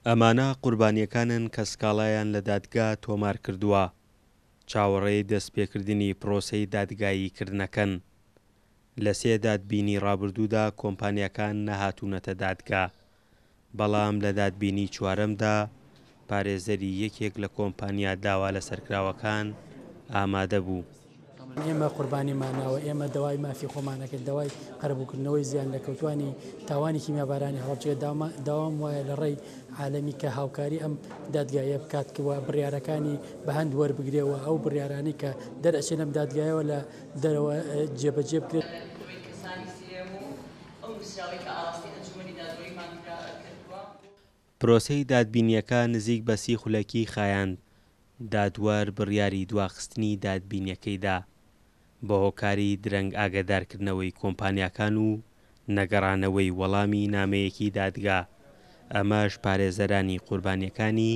ئەمانە قوربانییەکانن کە سکاڵایان لە دادگا تۆمار کردووە، چاوەڕێی دەستپێکردنی پرۆسەی دادگاییکردنەکەن. لە سێ دادبینی ڕابردوودا کۆمپانیاکان نەهاتوونەتە دادگا، بەڵام لە دادبینی چوارەمدا پارێزەری یەکێک لە کۆمپانیا داوا لەسەرکراوەکان ئامادە بوو. ئێمە قوربانیمان ناوە، ئێمە داوای مافی خۆمان ئەکەین، داوای قەرەبووکردنەوەی زیان لێکەوتوانی تاوانی کیمیابارانی هەڵەبجە، داوام وایە لە ڕێی عالەمی کە هاوکاری ئەم دادگایە بکات و بڕیارەکانی بە هەند وەربگرێ و ئەو بڕیارانەی کە دەرئەچێ لەم دادگایەوە لە دەرەوە جێبەجێ بکرێت. پرۆسەی دادبینییەکە نزیک بە سی خولەکی خایاند، دادوەر بڕیاری دواخستنی دادبینیەکەی دا، بە هۆکاری درەنگ ئاگەدارکردنەوەی کۆمپانیاکان و نەگەڕانەوەی وەڵامی نامەیەکی دادگا، ئەمەش پارێزەرانی قوربانیەکانی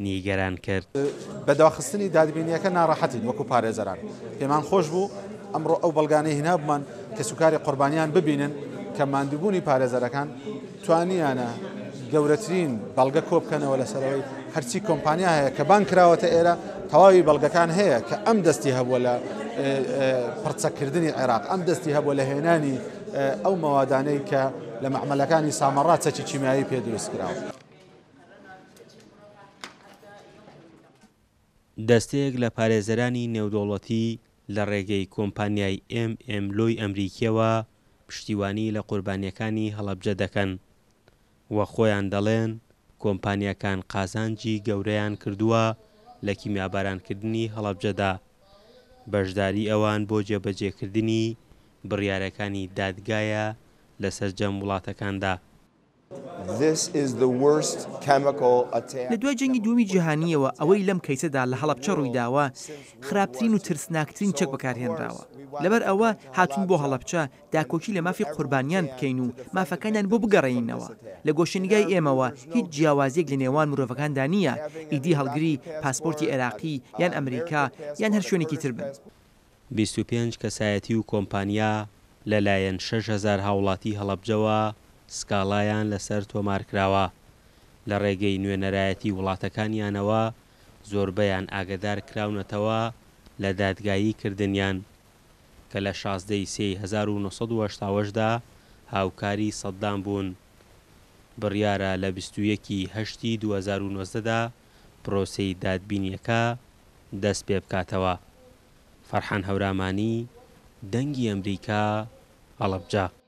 نیگەران کرد. بە دواخستنی دادبینیەکە ناڕەحەتین وەکو پارێزەران، پێمان خۆش بوو ئەمڕۆ ئەو بەڵگانەی هێنابوومان کەسوکاری قوربانیان ببینن کە ماندووبوونی پارێزەرەکان توانیانە گەورەترین بەڵگە کۆبکەنەوە لەسەرەوەی هەرچی کۆمپانیا هەیە کە بانگ کراوەتە ئێرە تەواوی بەڵگەکان هەیە کە ئەم دەستی هەبووە لە پڕچەکردنی عێراق ئەم دەستی هەبووە لە هێنانی ئەو مەوادانەی کە لە مەعمەلەکانی سامەڕا چەکی کیمیایی پێ دروست کراوە. دەستەیەک لە پارێزەرانی نێودەوڵەتی لە ڕێگەی کۆمپانیای ئێم ئێم لۆی ئەمریکییەوە پشتیوانی لە قوربانییەکانی هەڵەبجە دەکەن و خۆیان دەڵێن کۆمپانیاکان قازانجی گەورەیان کردووە لە کیمیابارانکردنی هەڵەبجەدا، بەشداری ئەوان بۆ جێبەجێکردنی بڕیارەکانی دادگایە لە سەرجەم وڵاتەکاندا. لە دوای جەنگی دووەمی جیهانییەوە ئەوەی لەم کەیسەدا لە هەڵەبچە ڕوویداوە خراپترین و ترسناکترین چەک بەکارهێنراوە. لەبەر ئەوە هاتووین بۆ هەڵەبچە داکۆکی لە مافی قوربانیان بکەین و مافەکانیان بۆ بگەڕێنینەوە. لە گۆشەنیگای ئێمەوە هیچ جیاوازییەک لە نێوان مرۆڤەکاندا نییە ئیدی هەڵگری پاسپۆرتی عێراقی یان ئەمریکا یان هەر شوێنێکی تر بن. 25 کەسایەتی و کۆمپانیا لەلایەن 6000 هاوڵاتی هەڵەبجەوە سکاڵایان لەسەر تۆمارکراوە، لە ڕێگەی نوێنەرایەتی وڵاتەکانیانەوە زۆربەیان ئاگەدارکراونەتەوە لە دادگایی کردنیان کە لە 16 ی سێی 1980 دا هاوکاری سەدام بوون. بڕیارە لە 21 ی هەشتی 2019 دا پرۆسەی دادبینیەکە دەستپێبکاتەوە. فەرحان هەورامانی، دەنگی ئەمریکا، هەڵەبجە.